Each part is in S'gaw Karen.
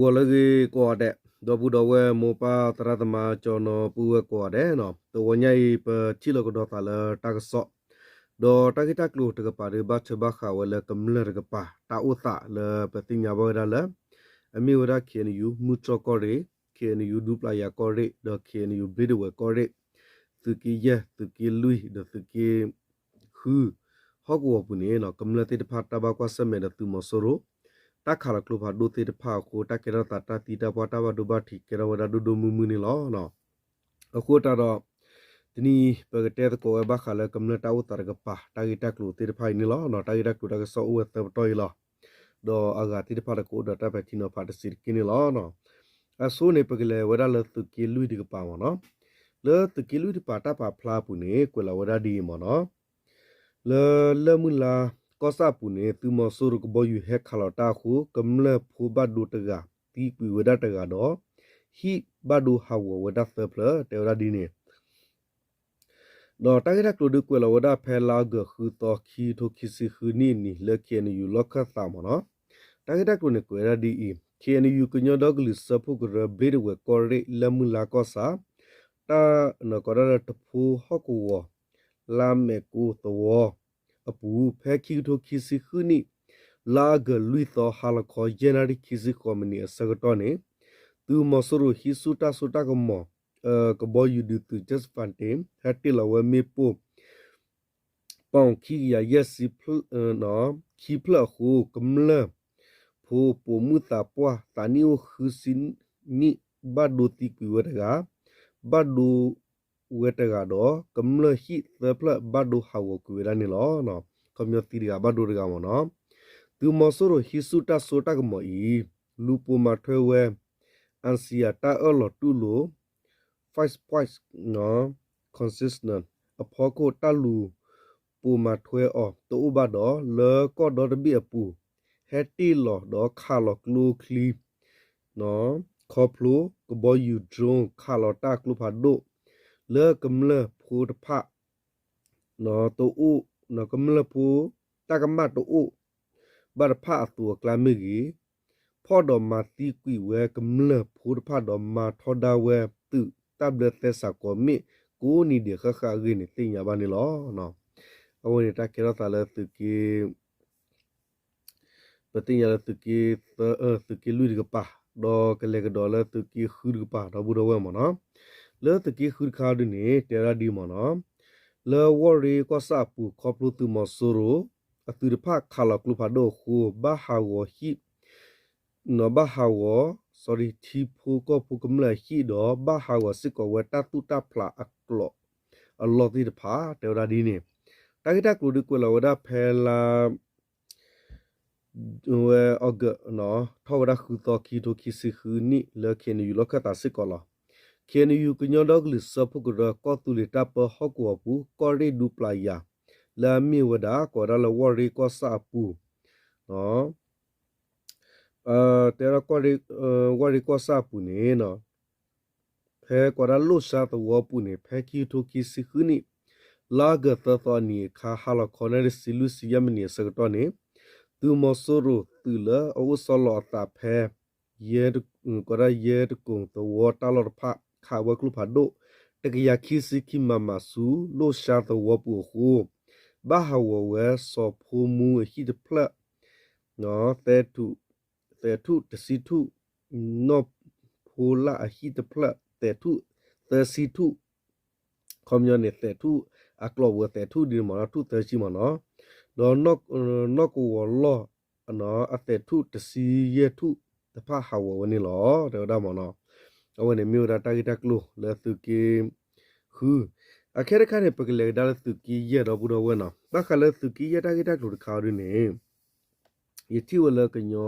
ဂီၤလၢအဂ့ၤကိးဂၤဒဲး, ဒီပုၢ်ဒီဝဲၢ်မိၢ်ပၢ်သရၣ်သမါ ကၠီနီၤပုၢ်ဝဲၢ်ကိးဂၤဒဲး, တဝီညါအံၤ ပထံၣ်လိာ်ကဒီးသးလၢတၢ်ကစီၣ်, ဒီးတၢ်ဂ့ၢ်တၢ်ကျိၤတကပၤဒီး ဘၣ်ထွဲဘၣ်ဃးဝဲလၢကမျၢၢ်တကပၤ တၢ်အိၣ်သးလၢပသ့ၣ်ညါဘၣ်ဝဲဒၣ်လၢ အမ့ၢ်ဝဲဒၣ် KNU မုၢ်တြီၢ်ကီၢ်ရ့ၣ်, KNU ဒူပျၤယၤကီၢ်ရ့ၣ်, ဒီး KNU ဘျ့းဒဝဲးကီၢ်ရ့ၣ်, သုးက့ယဲၢ်, သုးက့လွံၢ်, ဒီးသုးက့ ဃု ဟီၣ်ကဝီၤပူၤန့ၣ် ကမျၢၢ်သ့ၣ်တဖၣ်တၢ်ဘၣ်ကွၢ်ဆၢၣ်မဲာ်ဒီးသုးမီၤစိရိၤ တၢ်ခးလီၤကျိဖးဒိၣ်သ့ၣ်တဖၣ်အဃိ တၢ်ကဲထီၣ်သးတၢ်သံတၢ်ပှၢ်တၢ်ဘၣ်ဒိဘၣ်ထံးကဲထီၣ်ဝဲဒၣ်ဒိၣ်ဒိၣ်မုၢ်မုၢ်န့ၣ်လီၤ. အဃိသတးဒီး တနံၤအံၤ ပကတဲသကိးဝဲဘၣ်ဃးလၢကမျၢၢ်တၢ်အိၣ်သးတကပၤ တၢ်ဂ့ၢ်တၢ်ကျိၤသ့ၣ်တဖၣ်အံၤန့ၣ်လီၤ. တၢ်ဂ့ၢ်တၢ်ကျိၤတၢ်ကစီၣ်အိၣ်ဝဲသၢပတီၢ်အံၤလီၤ. ဒီးအဂၤသ့ၣ်တဖၣ်ဒီးကအိၣ်ဒီးတၢ်ပဲာ်ထံနီၤဖးတစဲးတက့ၢ်န့ၣ်လီၤ. အဆိန့ၣ် ပကလဲၤဝဲဒၣ်လၢသုးက့လွံၢ်တကပၤမ့ၢ်နီၤ. လၢသုးက့လွံၢ်တကပၤတၢ်ပာ်ဖျါအပူၤန့ၣ် ကွဲးလီၤဝဲဒၣ်ဒ်အံၤမ့ၢ်နီၤ. လၢလၢၢ်မုၢ်လါကီၢ်ဆၣ်အပူၤန့ၣ် သုးမီၤစိရိၤကဘီယူၤဟဲခးလီၤတၢ်အဃိ ကမျၢၢ်ဖိဘၣ်ဒိတဂၤ သံကွံာ်ဝဲဒၣ်တဂၤဒီး ဟံၣ်ဘၣ်ဒိဟးဂီၤဝဲဒၣ်သၢဖျၢၣ် တဲဝဲဒၣ်ဒ်န့ၣ် ဒီးတၢ်ဂ့ၢ်တၢ်ကျိၤဒုးကွဲးလီၤဝဲဒၣ်ဖဲလါအီကူး ဃုသီ ခံကထိခံဆံဃုနံၣ်အနံၤ လၢ KNU လီၢ်ခၢၣ်သးမ့ၢ်နီၤ. တၢ်ဂ့ၢ်တၢ်ကျိၤန့ၣ် ကွဲးဝဲဒၣ်ဒ်အံၤ, KNU ကညီဒီကလုာ်စၢဖှိၣ်ကရၢ ဘျ့းဒဝဲးကီၢ်ရ့ၣ် လၢၢ်မုၢ်လါကီၢ်ဆၣ် တၢ်နီၢ်ကီးဒၣ်လၢတဖိဟီၣ်ကဝီၤ လါမဲာ်ကိသဝီအပူၤ ဖဲခံကထိခံဆံဃုနံၣ် လါအီကူးလွံၢ်သီ ဟါလီၤခီယဲၢ်နၣ်ရံၣ်ခံဆံဃိးမံးနံးအဆၢကတီၢ်န့ၣ် သုးမီၤစိရိၤဟံးဆူၣ်တၢ်စိတၢ်ကမီၤ ကဘီယူၤဒုးသုး Jet Fighter ဟဲတ့ၢ်လီၤဝဲမ့ၣ်ပိၢ် ပီၣ်ခံကယၤယဲၢ်ဆံ ခံဖျၢၣ်အဃိ ကမျၢၢ်ဖိပိာ်မုၣ်သးပှၢ် သးနံၣ်အိၣ်ဃုဆံနံၣ် ဘၣ်ဒိသံကွံာ်ဝဲတဂၤ, ဘၣ်ဒိဝဲတဂၤဒီး ကမျၢၢ်ဟံၣ်သၢဖျၢၣ်ဘၣ်ဒိဟးဂီၤကွံာ်ဝဲဒၣ်န့ၣ်လီၤ. ခီပညီသံတဂၤဘၣ်ဒိတဂၤမ့ၢ်နီၤ. သုးမီၤစိရိၤဟံးဆူၣ်တၢ်စိတၢ်ကမီၤအံၤ လူၤပိာ်မၤထွဲဝဲ အစံယၤတၢ်အၢၣ်လီၤတူၢ်လိာ် five points consensus အဖီခိၣ် တၢ်လူၤပိာ်မၤထွဲအီၤတအိၣ်ဘၣ်ဒီး လၢကီၢ်ဒီတဘ့ၣ်အပူၤ ဟဲတ့ၢ်လီၤဒီးခးလီၤကျိချံ ခီဖျိကဘီယူၤ drone ခးလီၤတၢ်ကျိဖးဒိၣ် လၢကမျၢၢ်ဖိတဖၣ် တအိၣ် ကမျၢၢ်ဖိတၢ်ကမၣ်တအိၣ်ဘၣ်တဖၣ်အသိးအကျါမ့ၢ်ဂ့ၤ, ဖီၣ်ဒီးမၤသံကွံာ်ဝဲကမျၢၢ်ဖိတဖၣ်ဒီးမၤထီဒါဝဲသုးတၢ်ဘျၢသဲစးကိးမ့ၣ်ကိးနံၤဒဲးဃၣ်ဃၣ်အဂ့ၢ်န့ၣ် သ့ၣ်ညါဘၣ်န့ၣ်လီၤ. အဝဲန့ၣ်တၢ်ကဲထီၣ်သးလၢသုးက့ ပသ့ၣ်ညါလၢသုးက့ သုးက့လွံၢ်တကပၤ, ဒီးကလဲၤကဒီးလၢသုးက့ဃုတကပၤ ဒီပုၢ်ဒီဝဲၢ်မ့ၢ်နီၤ. လၢသုးက့ဃုတခါဒုန့ၣ် တဲဝဲဒၣ်ဒ်အံၤမ့ၢ်နီၤ, လၢဝီၢ်ရ့ကီၢ်ဆၣ်အပူၤ ခီဖျိသုးမီၤစိရိၤ အသုးတဖၣ်ခးလီၤကျိဖးဒိၣ်အဃိ ဘၣ်ဟးဂီၤဟံၣ် ဘၣ်ဟးဂီၤ sorry ထံဖိကီၢ်ဖိကမျၢၢ်အဟံၣ်ဒီး ဘၣ်ဟးဂီၤစ့ၢ်ကီးဝဲတၢ်သူၣ်တၢ်ဖျးအကျိၤအလီၢ်သ့ၣ်တဖၣ် တဲဝဲဒၣ်ဒ်န့ၣ်. တၢ်ဂ့ၢ်တၢ်ကျိၤဒုးကွဲးလီၤဝဲဒၣ်ဖဲလါ ဝဲ August ထီၣ်ဝဲဒၣ်ဃုသီ ခံကထိခံဆံဃုနံၣ် လၢ K N U လီၢ်ခၢၣ်သးစ့ၢ်ကီးလီၤ. K N U ကညီဒီကလုာ်စၢဖှိၣ်ကရၢ ကီၢ်သူလ့ၤတၢ်ပၢဟီၣ်ကဝီၤပူၤ ကီၢ်ရ့ၣ်ဒူပျၤယၤ လၢအမ့ၢ်ဝဲဒၣ် ကိးဝဲဒၣ်လၢဝီၢ်ရ့ကီၢ်ဆၣ်အပူၤ တဲဝဲဒၣ် ဝီၢ်ရ့ကီၢ်ဆၣ်အပူၤန့ၣ် ဖဲကိးဒၣ်လိၣ်ရှါသဝီပူၤန့ၣ် ဖဲခံကထိခံဆံဃုနံၣ် လါအီကူးသၢသီအနံၤအခါ ဟါလီၤခီနၣ်ရံၣ်တဆံလွံၢ်ဆံယဲၢ်မံးနံးအဆၢကတီၢ်န့ၣ် သုးမီၤစိရိၤသုးလၢအအိၣ်ဆီလီၤအသးဖဲ ယဲ ကိးဒၣ်ယဲတကိၤသဝီတၢ်လီၢ်တဖၣ် ခးဝဲကျိဖးဒိၣ် တကယၤခံဆံခံ မမ ဆူ လိၣ်ရှါသဝီပူၤအဃိ ဘၣ်ဟးဂီၤဝဲစီၤဖိမူအဟံၣ်တဖျၢၣ် သဲထူၣ် သဲးထူၣ်တဆံထူၣ် နီၢ်ဖိလၢ်အဟံၣ်တဖျၢၣ် သဲးထူၣ်သၢဆံထူၣ် ခီပညီန့ၣ် သဲးထူၣ်အကျိၤဝဲသဲးထူၣ်ဒ်န့ၣ်မ့ၢ်နီၤ ထူၣ်သၢဆံမ့ၢ်နီၤ ဒီးနီၢ်ကဝီၤလီၢ် အသဲးထူၣ်တဆံယဲၢ်ထူၣ်တဖၣ်ဟးဂီၤဝဲန့ၣ်လီၤ တဲဝဲဒၣ်မ့ၢ်နီၤ အဝဲန့ၣ်မ့ၢ်ဝဲဒၣ်တၢ်ဂ့ၢ်တၢ်ကျိၤလၢသုးက့ ဃု အခဲတခါန့ၣ် ပကလဲၤကဒါလၢသုးက့ယဲၢ်ဒီပုၢ်ဒီဝဲၢ်နီၤ ဘၣ်ဃးလၢသုးက့ယဲၢ်တၢ်ဂ့ၢ်တၢ်ကျိၤတခါအံၤဒ်န့ၣ် ယထံၣ်ဝဲလၢကညီ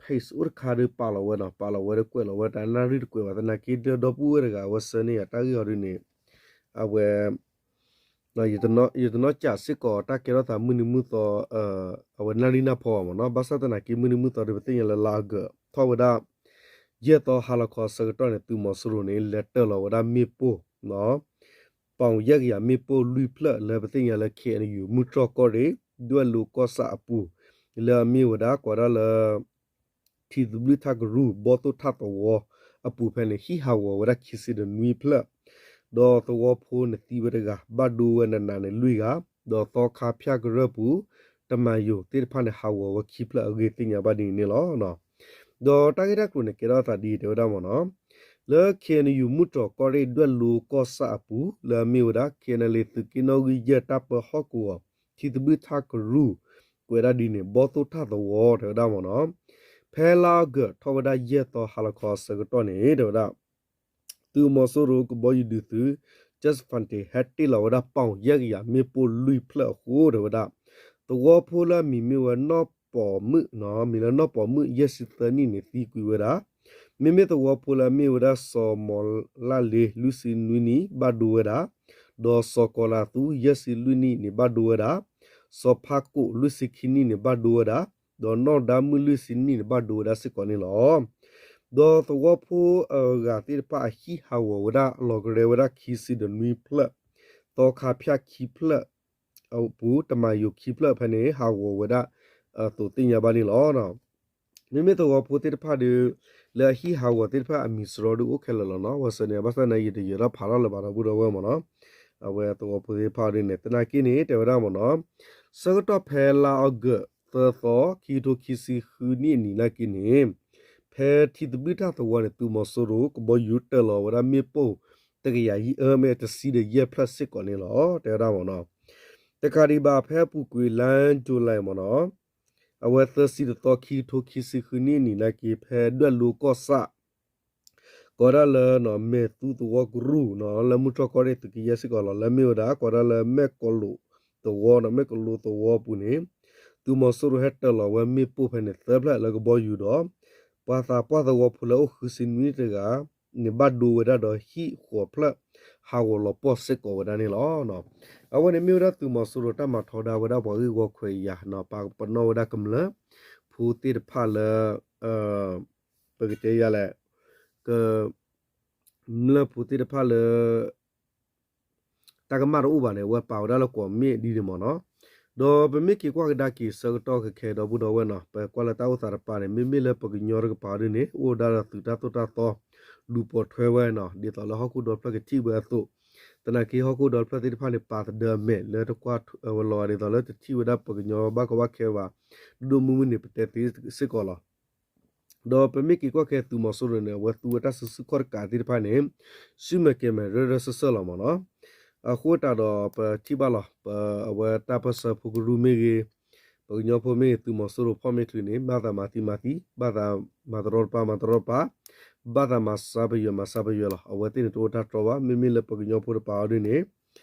page အိၣ်တခါဒီးပာ်လီၤဝဲနီၤ ပာ်လီၤဝဲဒီးကွဲးလီၤဝဲတၢ်နၣ်ရံၣ်တကွဲးဘၣ်သနာ်က့ ဒီပုၢ်ဝဲၢ်တဂၤအဝဲဆၢန့ၢ်ယၤတၢ်ဂ့ၢ်အီၤဒ်န့ၣ် အဝဲ ယတနီၢ်ကးစ့ၢ်ကီးတၢ်ကဲထီၣ်သးမုၢ်နံၤမုၢ်သီ အဝဲနၣ်ရံၣ်နၢ်ဖီဘၣ်မ့ၢ်နီၤ ဘၣ်ဆၣ်သနာ်က့မုၢ်နံၤမုၢ်သီဒီးပသ့ၣ်ညါလၢလါအီကူး ထီၣ်ဝဲဒၣ် ယဲၢ်သီဟါလီၤခီအဆၢကတီၢ်န့ၣ် သုးမီၤစိရိၤန့ၣ် လဲၤတၢၢ်လီၤဝဲဒၣ်မ့ၣ်ပိၢ် ပီၣ်ယဲၢ်ကယၤမ့ၣ်ပိၢ်လွံၢ်ဖျၢၣ်လၢပသ့ၣ်ညါလၢ K N U မုၢ်တြီၢ်ကီၢ်ရ့ၣ် ဒွဲၣ်လိၤကီၢ်ဆၣ်အပူၤ လၢအမ့ၢ်ဝဲဒၣ်ကိးဒၣ်လၢ ထံသဘျုၣ်ထၣ်ကရူၢ် ဘီၣ်သိၣ်ထၣ်သဝီအပူၤဖဲန့ၣ် ဟံၣ်ဟးဂီၤဝဲဒၣ်ခံဆံဒီးနွံဖျၢၣ်, ဒီးသဝီဖိန့ၣ်သံဝဲတဂၤ, ဘၣ်ဒိဝဲနးနးန့ၣ်လွံၢ်ဂၤ, ဒီးသီခါဖၠၣ်ကရၢၢ်ပူၤ တမၤယိၤသ့ၣ်တဖၣ်န့ၣ် ဟးဂီၤဝဲခံဖျၢၣ်အဂ့ၢ်သ့ၣ်ညါဘၣ်ဒ်န့ၣ်န့ၣ်လီၤ. ဒီးတၢ်ဂ့ၢ်တၢ်ကျိၤန့ၣ် ကဲထီၣ်အသးဒ်အံၤတဲဝဲဒၣ်မ့ၢ်နီၤ, လၢ K N U မုၢ်တြီၤကီၢ်ရ့ၣ်ဒွဲၣ်လိကီၢ်ဆၣ်အပူၤ လၢအမ့ၢ်ဝဲဒၣ် K N L A သုးက့နီၣ်ဂံၢ်ယဲၢ်တၢ်ပၢဟီၣ်ကဝီၤ ထံသဘျုၣ်ထၣ်ကရူၢ် ကွဲးဒၣ်ဒ်န့ၣ် ဘီၣ်သိၣ်ထၣ်သဝီတဲဝဲဒၣ်မ့ၢ်နီၤ, ဖဲလါအီကူးထီၣ်ဝဲဒၣ်ယဲၢ်သီဟါလီၤခီအဆၢကတီၢ်န့ၣ် တဲဝဲဒၣ် သုးမီၤစိရိၤကဘီယူၤဒုးသုး Jet Fighter ဟဲတ့ၢ်လီၤဝဲဒၣ်ပီၣ်ယဲၢ်ကယၤ မ့ၣ်ပိၢ်လွံၢ်ဖျၢၣ်အဃိ တဲဝဲဒၣ် သဝီဖိလၢအမံၤမ့ၢ်ဝဲနီၢ်ပီၤမုၣ်နီၤ, မံၤလၢနီၢ်ပီၤမုၣ် ယဲၢ်ဆံသၢနံၣ်န့ၣ် သံကွံာ်ဝဲဒၣ်, မ့မ့ၢ်သဝီဖိလၢအမ့ၢ်ဝဲဒၣ်စီၤမီၤလၢ်လ့ လွံၢ်ဆံနွံနံၣ် ဘၣ်ဒိဝဲဒၣ်, ဒီးစီၤကီၤလၤသူ ယဲၢ်ဆံလွံၢ်နံၣ်န့ၣ် ဘၣ်ဒိဝဲဒၣ်, စီၤဖးကိး လွံၢ်ဆံခံနံၣ်န့ၣ် ဘၣ်ဒိဝဲဒၣ်, ဒီးနီၢ်ဒါမုၣ် လွံၢ်ဆံနံၣ်န့ၣ် ဘၣ်ဒိဝဲဒၣ်စ့ၢ်ကီးန့ၣ်လီၤ. ဒီးသဝီဖိအဂၤသ့ၣ်တဖၣ်အဟံၣ်ဟးဂီၤဝဲဒၣ် လီၤကရဲဝဲဒၣ်ခံဆံဒီးနွံဖျၢၣ်, သီခါဖၠၣ်ခံဖျၢၣ်အပူၤ တမၤယိၤခံဖျၢၣ်ဖဲန့ၣ် ဟးဂီၤဝဲဒၣ်အသိးသ့ၣ်ညါဘၣ်န့ၣ်လီၤ. မ့မ့ၢ်သဝီဖိသ့ၣ်တဖၣ်ဒီး လၢအဟံၣ်ဟးဂီၤသ့ၣ်တဖၣ်အမံၤစရီဒီးအိၣ်ခဲလၢာ်လီၤနီၤ, ဝဲစ့ၢ်န့ၣ် ဘၣ်ဆၣ်သနာ်က့ ယတယၢၤထီၣ်ဖးထီၣ်လၢၤဘၣ်ဒီပုၢ်ဒီဝဲၢ်မ့ၢ်နီၤ, အဝဲသဝီဖိသ့ၣ်တဖၣ်ဒ်န့ၣ် သနာ်က့န့ၣ် တဲဝဲဒၣ်မ့ၢ်နီၤ, ဆၢကတီၢ်ဖဲလါအီကူးသၢသီ ခံကထိခံဆံဃုနံၣ်အနံၤနာ်က့န့ၣ် ဖဲထံသဘျုၣ်ထၣ်သဝီန့ၣ် သုးမီၤစိရိၤကဘီယူၤတၢၢ်လီၤဝဲဒၣ်မ့ၣ်ပိၢ် တကယၤယဲၢ် အၢ မ့ၢ်တဆံဒီးယဲၢ်ဖျၢၣ်စ့ၢ်ကီးန့ၣ်လီၤ တဲဝဲဒၣ်မ့ၢ်နီၤ. တကးဒံးဘၣ်ဖဲအပူၤကွံာ်လါယူၤလံမ့ၢ်နီၤ, အဝဲသၢဆံတသီ ခံကထိခံဆံဃုနံၣ်အနံၤနာ်က့ ဖဲဒွဲၣ်လိကီၢ်ဆၣ် ကိးဒၣ်လၢ မဲာ်သူသဝီကရူၢ်နီၤ လၢမုၢ်တြီၤကီၢ်ရ့ၣ်သုးက့ယဲၢ်စ့ၢ်ကီးလီၤ လၢမ့ၢ်ဝဲဒၣ် ကိးဒၣ်လၢမဲၣ်ကလိာ်သဝီနီၤ မဲၣ်ကလိာ်သဝီအပူၤန့ၣ် သုးမီၤစိရိၤဟဲတၢၢ်လီၤဝဲမ့ၣ်ပိၢ်ဖဲန့ၣ်သၢဖျၢၣ်လၢကဘီယူၤဒီး ပှၤသးပှၢ်သဝီဖိလၢအိၣ်ဃုဆံနွံတဂၤန့ၣ် ဘၣ်ဒိဝဲဒၣ်ဒီးဟံၣ်ဃိးဖျၢၣ် ဟးဂီၤလီၤပှီၢ်စ့ၢ်ကီးဝဲဒၣ်န့ၣ်လီၤ. အဝဲန့ၣ်မ့ၢ်ဝဲဒၣ်သုးမီၤစိရိၤတၢ်မၤထီဒါဝဲဒၣ်ပှၤဂ့ၢ်ဝီခွဲးယာ်နီၤ ပာ်ပနီၣ်ဝဲဒၣ်ကမျၢၢ်ဖိသ့ၣ်တဖၣ်လၢ ပကတဲယၤလဲၣ် ကမျၢၢ်ဖိသ့ၣ်တဖၣ်လၢ တၢ်ကမၣ်တအိၣ်ဘၣ်န့ၣ် အဝဲပာ်ဝဲဒၣ်လၢကွီၢ်မ့ၣ်ဒ်န့ၣ်မ့ၢ်နီၤ. ဒီးပမ့ၢ်က့ၤကွၢ်ကဒါက့ၤဆၢကတီၢ်ခဲခဲဒီပုၢ်ဒီဝဲၢ်နီၤ ပကွၢ်လၢတၢ်အိၣ်သးတပၤန့ၣ် မ့မ့ၢ်လၢပကညီတကပၤဒ်န့ၣ် အိၣ်ဝဲဒၣ်ဒီးသုးတၢ်သိၣ်တၢ်သီ လူၤပိာ်ထွဲဝဲနီၤ ဒ်သိးလၢဟီၣ်ခိၣ်ဒီဖျၢၣ်ကထံၣ်ဝဲအသိး, သနာ်က့ဟီၣ်ခိၣ်ဒီဖျၢၣ်သ့ၣ်တဖၣ်န့ၣ် ပာ်သဒၢအမဲာ်လၢတကွၢ်ဝဲလီၤဒ်သိးလၢတထံၣ်ဝဲဒၣ်ပကညီဘၣ်ကီဘၣ်ခဲဘၣ် ဒိၣ်ဒိၣ်မုၢ်မုၢ်န့ၣ် ပတဲသ့စ့ၢ်ကီးလီၤ. ဒီးပမ့ၢ်က့ၤကွၢ်ခဲသုးမီၤစိရိၤန့ၣ် အဝဲသူဝဲတၢ်စုဆူၣ်ခီၣ်တကးသ့ၣ်တဖၣ်န့ၣ် ဆူမဲာ်ကဲၤမဲာ်ရၢရၢစၢၢ်စၢၢ်လီၤမ့ၢ်နီၤ. အဃိသတးဒီးပထံၣ်ဘၣ်လီၤ ပအဝဲတၢ်ပၢၢ်ဆၢဖိကရူၢ်မ့ၢ်ဂ့ၤ, ပကညီဖိမ့ၢ်ဂ့ၤ သုးမီၤစိရိၤဖီၣ်မ့ၢ်ချုးန့ၣ် ဘၣ်သးမၤသံမၤသံ, ဘၣ်သးမၤတရီတပါမၤတရီတပါ, ဘၣ်သးမၤစၢ်ပယွဲမၤစၢ်ပယွဲလီၤ. အဝဲသ့ၣ်န့ၣ်တအိၣ်တၢ်တြီဘၣ်. မ့မ့ၢ်လၢပကညီဖိတပၤအီၤဒ်န့ၣ်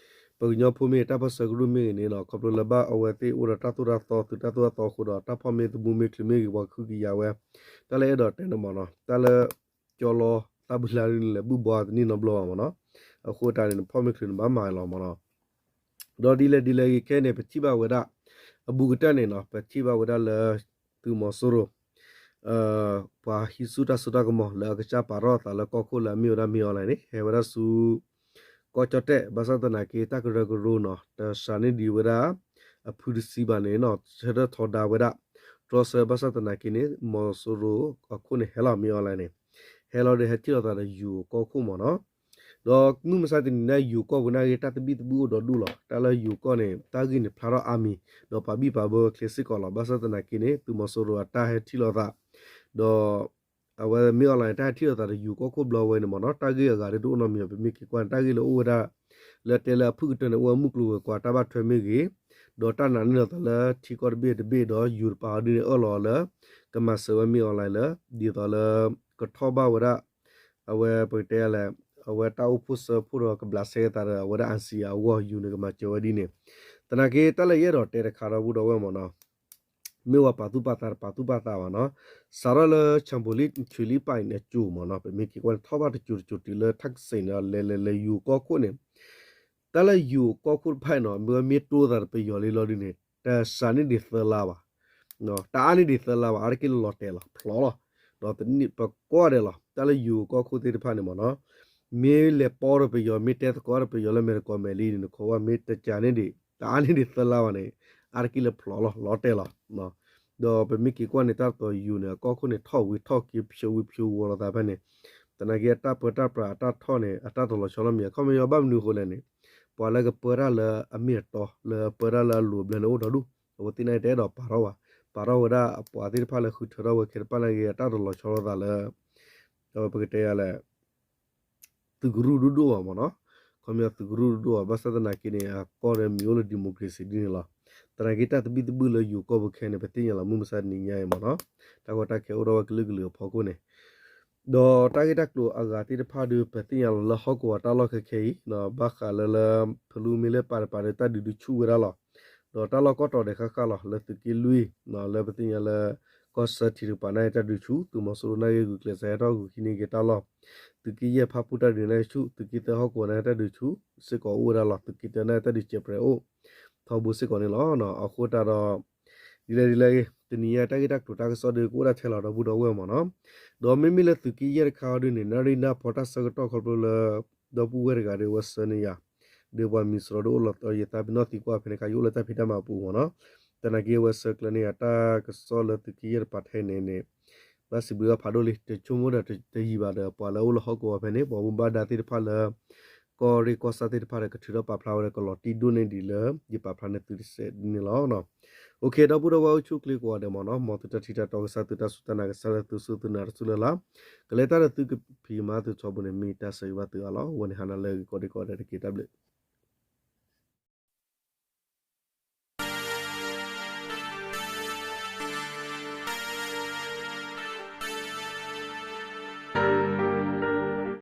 ပကညီဖိမ့ၢ်ဂ့ၤ တၢ်ပၢၢ်ဆၢကရူၢ်မ့ၢ်ဂ့ၤန့ၣ်နီၤ ခီဖျိလၢဘၣ်အဝဲသ့ၣ်အိၣ်ဒီးတၢ်သိၣ်တၢ်သီ သုးတၢ်သိၣ်တၢ်သီအဃိဒီး တၢ်ဖီၣ်မ့ၢ်သမူမ့ၢ်ချုးမ့ၢ်ဂ့ၤ ပှၤကဟုကယာ်ဝဲ, တၢ်လၢအဲၣ်ဒိးတဲန့ၣ်မ့ၢ်နီၤ တၢ်လၢ ကၠီလီသၣ်ဘုလါဒ်န့ၣ်လဲၣ် ဘုၣ်ဘှီတန့ၢ်နီတဘျီဘၣ်မ့ၢ်နီၤ. အဃိတၢ်န့ၣ် နဖီၣ်မ့ၢ်ချုးန့ၣ်ဘၣ်မၤလီၤမ့ၢ်နီၤ. ဒီးဒ်လဲၣ်ဒ်လဲၣ်ဂ့ၤခဲအံၤန့ၣ် ပထံၣ်ဘၣ်ဝဲဒၣ် အဘူးကတၢၢ်န့ၣ်နီၤ ပထံၣ်ဘၣ်ဝဲဒၣ်လၢ သုးမီၤစိရိၤ ပှၤဟံးဆူၣ်တၢ်စိတၢ်ကမီၤလၢအကစၢ်ပာ်ထီၣ်အသးလၢကီၢ်ခိၣ်လၢအမ့ၢ်ဝဲဒၣ်မ့ၢ်အီၣ်လဲၣ်န့ၣ် ဟဲဝဲဒၣ်ဆူ ကီၢ်ကၠီၣ်တဲၣ် ဘၣ်ဆၣ်သနာ်က့ တၢ်ကရၢကရိနီၤ တစှၤန့ၢ်ဒံးဝဲဒၣ် အဖုတဆံဘၣ်န့ၣ်နီၤ ဆၢထၢၣ်ထီဒါဝဲဒၣ် တြီဆၢဘၣ်ဆၣ်သနာ်က့န့ၣ် မီၤစိရိၤအခိၣ်န့ၣ် ဟဲလီၤမ့ၢ်အီၣ်လဲၣ်န့ၣ် ဟဲလီၤဒီးဟဲထံၣ်လိာ်သးဒီးယိၤကီၢ်ခိၣ်မ့ၢ်နီၤ. ဒီးမုၢ်မဆါတနံၤညါ ယိၤကီၢ်ပူၤန့ၣ်ဂ့ၤ တၢ်သဘံၣ်သဘုၣ်အိၣ်ဒီဒူၣ်လီၤ. တၢ်လၢယိၤကီၢ်န့ၣ် တၢ်ဂ့ၢ်န့ၣ်ဖျါထီၣ်အါမံၤ ဒီးပာ်ဘံၣ်ပာ်ဘၢဝဲချ့စ့ၢ်ကီးလီၤ. ဘၣ်ဆၣ်သနာ်က့န့ၣ် သုးမီၤစိရိၤအတၢ်ဟဲထံၣ်လိာ်သး ဒီး အဝဲမ့ၢ်အီၣ်လဲၣ်န့ၣ် တၢ်ဟဲထံၣ်လိာ်သးဒီးယိၤကီၢ်ခိၣ်ဘျီဝဲန့ၣ်မ့ၢ်နီၤ တၢ်ဂ့ၢ်အဂၤဒ်တအိၣ်နီတမံၤ ပမ့ၢ်က့ၤကွၢ်န့ၣ် တၢ်ဂ့ၢ်လၢအိၣ်ဝဲဒၣ် လၢတဲလၢအဖုၣ်ကတၢၢ်န့ၣ် အိၣ်ဝဲမုၢ်ကျိၤဝဲၤကွာ်တၢ်ဘၣ်ထွဲမ့ၢ်ဂ့ၤ, ဒီးတၢ်နာ်န့ၢ်လိာ်သးလၢထံကီၢ်တဘ့ၣ်တဘ့ၣ်ဒီးယိၤတပၤအီၤဒ်န့ၣ် အၢၣ်လီၤအီၤလၢ ကမၤစၢၤဝဲမ့ၢ်အီၣ်လဲၣ်လၢ ဒ်သိးလၢ ကထီၣ်ဘၣ်ဝဲဒၣ် အဝဲပကတဲလဲၣ် အဝဲတၢ်အိၣ်ဖှိၣ်စၢဖှိၣ်ဒီးကဘျးစဲသးဒီး အဝဲဒၣ် အၣ်စံၣ်အါအဂီၢ် ယိၤန့ၣ်ကမၤစၢၤဝဲဒ်န့ၣ်, သနာ်က့တၢ်လၢယအဲၣ်ဒိးတဲတခါဒီပုၢ်ဒီဝဲၢ်မ့ၢ်နီၤ မ့ၢ်ဝဲပာ်သူၣ်ပာ်သးတပာ်သူၣ်ပာ်သးဘၣ်နီၤ, စးထီၣ်လၢ ချံဘူလံ ချံလံပၢ်အံၤန့ၣ်အစိၤမ့ၢ်နီၤ ပမ့ၢ်က့ၤကွၢ်န့ၣ် ထီၣ်ဘၣ်တစိၤတစိၤတုၤလၢထၢ်ကစံၣ်န့ၣ် လဲၤလဲၤလဲၤယိၤကီၢ်ခိၣ်န့ၣ်, တၢ်လၢယိၤကီၢ်ခိၣ်တဖၣ်အံၤနီၤ မ့ၢ်ဝဲမ့ၢ်တိၢ်သးတပယီၤလံလီၤဒ်န့ၣ် တစှၤန့ၢ်ဒံးသၢလါဘၣ်, တအါန့ၢ်ဒံးသၢလါဘၣ် အါတက့ၢ်လၢလီၤတဲာ်လီၤ ဖျိးလီၤ, ဒီးတနံၣ်ပကွၢ်ဒဲးလီၤ တၢ်လၢယိၤကီၢ်ခိၣ်သ့ၣ်တဖၣ်န့ၣ်မ့ၢ်နီၤ, မ့ၢ်လဲၤပိာ်ဒီးပယီၤ မ့ၢ်တဲသကိးဒီးပယီၤလၢမဲာ်တကိးမဲာ်လံန့ၣ် နခိးဝဲမ့ၢ်တစှၤန့ၢ်ဒံး တအါန့ၢ်ဒံးသၢလါဘၣ်န့ၣ် အါတက့ၢ်လၢဖျိးလီၤ လီၤတဲာ်လီၤ, ဒီး ဒီးပမ့ၢ်က့ၤကွၢ်န့ၣ် တၢ်တတီၤယိၤန့ၣ် အကီၢ်ခိၣ်န့ၣ် ထီၣ်ဝံၤထီၣ်က့ၤ ဖျိးဝံၤဖျိးဝီၤလိာ်သးဖဲန့ၣ်, သနာ်က့အတၢ်ပၢတၢ်ပြးအတၢ်ထီၣ်န့ၣ် အတၢ်တလီၤဆီလီၤမ့ၢ်ဧါ. ခီပညီဘၣ်မနုၤအဃိလဲၣ်န့ၣ်, ပှၤလၢကပၢတၢ်လၢအမ့ၢ်အတီ လၢပၢတၢ်လၢအလိၤအဘျၢန့ၣ်အိၣ်ဒီဒူၣ်, အဝဲသ့ၣ်နာ်က့တအဲၣ်ဒိးပာ်ထီၣ်ဘၣ်, ပာ်ထီၣ်ဝဲဒၣ်အပှၤသ့ၣ်တဖၣ်လၢဃုထၢထီၣ်ဝဲခဲတဖၣ်နာ်က့ အတၢ်တလီၤဆီလိာ်သးလၢ ပကတဲယၤလဲၣ် သုးကရူၢ်ဒိၣ်ဒိၣ်ဘၣ်မ့ၢ်နီၤ. ခီပညီသုးကရူၢ်ဒိၣ်ဒိၣ်ဘၣ် ဘၣ်ဆၣ်သနာ်က့န့ၣ် အကီၢ်ဒီးမ့ၢ်အိၣ်လၢ democracy ဒ်န့ၣ်လီၤ. သနာ်က့တၢ်သဘံၣ်သဘုၣ်လၢယိၤကီၢ်ပူၤခဲအံၤန့ၣ် ပသ့ၣ်ညါလီၤ မုၢ်မဆါတနံၤညါအံၤမ့ၢ်နီၤ, တၢ်ကီတၢ်ခဲအိၣ်ထီၣ်ဝဲကလုာ်ကလုာ်အဖီခိၣ်န့ၣ်, ဒီးတၢ်ဂ့ၢ်တၢ်ကျိၤအဂၤသ့ၣ်တဖၣ်ဒီး ပသ့ၣ်ညါလီၤလၢဟီၣ်ကဝီၤတၢ်လီၢ်ခဲခဲအံၤ ဘၣ်ဃးလၢလၢ ဖလူမ့ၢ်လၢပာ်တပၤဒီးတၢ်ဒုးဒုးဆူၣ်ဝဲဒၣ်လီၤ. ဒီးတၢ်လီၢ်ကီၢ်တီၤဒဲးဃၣ်ဃၣ်လီၤ လၢသုးက့လွံၢ် လၢပသ့ၣ်ညါလၢ ကီၢ်ဆၢထံးတကပၤန့ၣ် တၢ်ဒုးဆူၣ် သုးမီၤစိရိၤနာ်က့ ဂုာ်ကျဲးစၢးဟဲထီၣ်ဂုာ်ခံန့ၢ်က့ၤတၢ်လီၢ်, သုးက့ယဲၢ်ဖၣ်ပူၣ်တၢ်ဒုးန့ၣ်ဆူၣ် သုးက့သၢဟီၣ်ကဝီၤန့ၣ် တၢ်ဒုးဆူၣ်စ့ၢ်ကီးအိၣ်ဝဲဒၣ်လီၤ သုးက့တၢန့ၣ် တၢ်ဒုးစဲးပြဲးအိၣ် ထီဘိစ့ၢ်ကီးန့ၣ်လီၤ. အဃိတၢ်ဒီး ဒ်လဲၣ်ဒ်လဲၣ်ဂ့ၤ တနံၤညါတၢ်ဂ့ၢ်တၢ်ကျိၤတၢ်ကစီၣ်ဒီး ကအိၣ်ဒၣ်ထဲလီၤဒီပုၢ်ဒီဝဲၢ်မ့ၢ်နီၤ. ဒီးမ့မ့ၢ်လၢသုးက့ယဲၢ်တခါအံၤဒ်န့ၣ် နၣ်ရံၣ်နၢ်ဖီတၢ်ဆၢကတီၢ်ခီဖျိလၢ ဒီပုၢ်ဝဲၢ်တဂၤဒီးဝဲဆှၢန့ၢ်ယၤ ဒီးပှၤမံၤစရီဒီးအိၣ်လီၤတီၤယသးပ့ၤနီၣ်သံကွၢ်ဖဲန့ၣ်ခါ ယအိၣ်လၢတၢ်ဖံးတၢ်မၤပူၤမ့ၢ်နီၤ. သနာ်က့အဝဲဆှၢကျၢၤန့ၢ်ယၤတၢ်ကစီၣ်လၢသုးက့ယဲၢ်တပၤထဲန့ၣ်န့ၣ် ဘၣ်စံးဘျုးဘၣ်ဖးဒိၣ်လံ တဆိကမိၣ်ဒီးတယံာ်ဘၣ်ဒီး ပှၤလၢအအိၣ်လၢဟီၣ်ကဝီၤဖဲန့ၣ် ပှၤမူဘၣ်ဒါသ့ၣ်တဖၣ်လၢ ကီၢ်ရ့ၣ်ကီၢ်ဆၣ်သ့ၣ်တဖၣ်ဒီး ကထုးထီၣ်ပာ်ဖျါဝဲဒီး ကလီၤတံၢ်ဒိၣ်န့ၢ်ဒံးလၢ ယပာ်ဖျါန့ၢ်သုတစဲးဒ်န့ၣ်လီၤ. အိၣ်ခ့ဒီပုၢ်ဒီဝဲၢ်အိၣ်ဆူၣ်ချ့ကိးဂၤဒဲးမ့ၢ်နီၤ မ်သုတၢ်ထံၣ်တၢ်တီကစၢ် သုတၢ်စူၢ်တၢ်နာ်ကစၢ်လၢသုစူၢ်သုနာ်တစူၢ်လၢ်လၢ် ကလဲၤတၢ်ဒီးသုကဖံးကမၤသုထီဘိန့ၣ် မ့ၢ်တၢ်ဆၢဂ့ၤဘၣ်သုအါလီၤ. ဝဲန့ၣ်ဟါနၤလၢအဂ့ၤကိးဂၤဒဲးတက့ၢ် တၢ်ဘျုး